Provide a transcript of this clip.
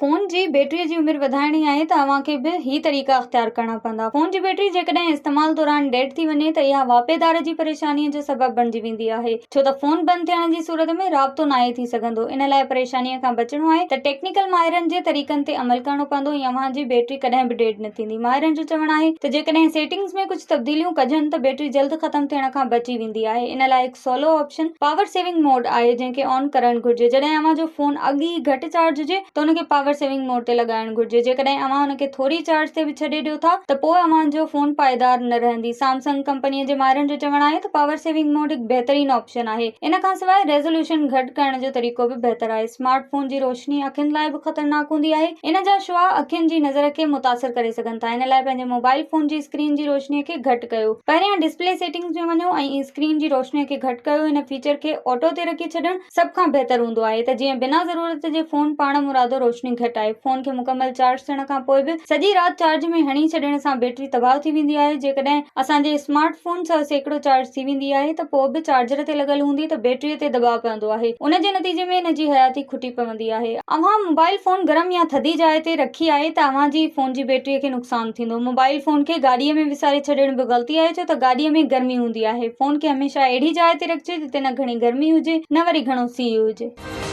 Phone جي battery جي عمر وڌائڻي آهي ته اوهان کي به هي طريقا اختيار ڪرڻا پوندا. فون جي بيٽري جيڪڏهن استعمال دوران ڊيڊ ٿي وڃي ته اها واهپيدار جي پريشاني جو سبب بڻجي ويندي آهي ڇو ته فون بند ٿيڻ جي صورت ۾ رابطو ناهي ٿي سگهندو. ان لاء پريشاني کان بچڻو آهي ته ٽيڪنيڪل ماهرن جي طريقن تي عمل ڪرڻو پوندو ۽ اوهان جي بيٽري ڪڏهن به ڊيڊ نه ٿيندي. ماهرن جو چوڻ آهي ته جيڪڏهن سيٽنگز ۾ ڪجهه تبديليون ڪجن ته بيٽري جلد ختم ٿيڻ کان بچي ويندي آهي. ان لاء هڪ سولو آپشن پاور سيونگ موڊ آهي جنهن کي آن ڪرڻ گهرجي. جڏهن اوهان جو فون اڳ ئي گهٽ چارج هجي ته ان کي پاور سيونگ موڊ تي لڳائڻ گهرجي. جيڪڏهن اوهان ان کي ٿوري چارج تي به ڇڏي ڏيو ٿا ته پوء اوهان جو فون پائيدار نه رهندي. سامسنگ ڪمپني جي ماهرن جو چوڻ آهي ته پاور سيونگ موڊ هڪ بهترين آپشن آهي. ان کانسواء ريزوليوشن گهٽ ڪرڻ جو طريقو به بهتر آهي. سمارٽ فون جي روشني اکين لاء به خطرناڪ هوندي آهي. ان جا شعاع اکين جي نظر کي متاثر ڪري سگهن ٿا. ان لاء پنهنجي موبائل فون جي اسڪرين جي روشني کي گهٽ ڪيو. پهريان ڊسپلي سيٽنگز ۾ وڃو ۽ اسڪرين جي روشني کي گهٽ ڪيو. هن فيچر کي آٽو تي رکي ڇڏڻ سڀ کان بهتر هوندو آهي ته جيئن بنا ضرورت جي فون پاڻ مرادو روشني گهٽائي. فون کي مڪمل چارج ٿيڻ کان پوء به سڄي رات چارج ۾ هڻي ڇڏڻ سان بيٽري تباهه ٿي ويندي آهي. جيڪڏهن اسان جي اسمارٽ فون 100% چارج ٿي ويندي آهي ته پوء به چارجر تي لڳل هوندي ته بيٽري تي دٻاء پوندو آهي. ان جي نتيجي ۾ ان جي حياتي کٽي پوندي آهي. اوهان موبائل فون گرم يا ٿڌي جاء تي رکي آهي ته اوهان جي فون جي بيٽري کي نقصان ٿيندو. موبائل فون کي گاڏيء ۾ وساري ڇڏڻ به غلطي آهي ڇو ته گاڏيء ۾ گرمي هوندي آهي. فون کي هميشه اهڙي جاء تي رکجي جتي نه گهڻي گرمي هجي نه وري گهڻو سيء هجي.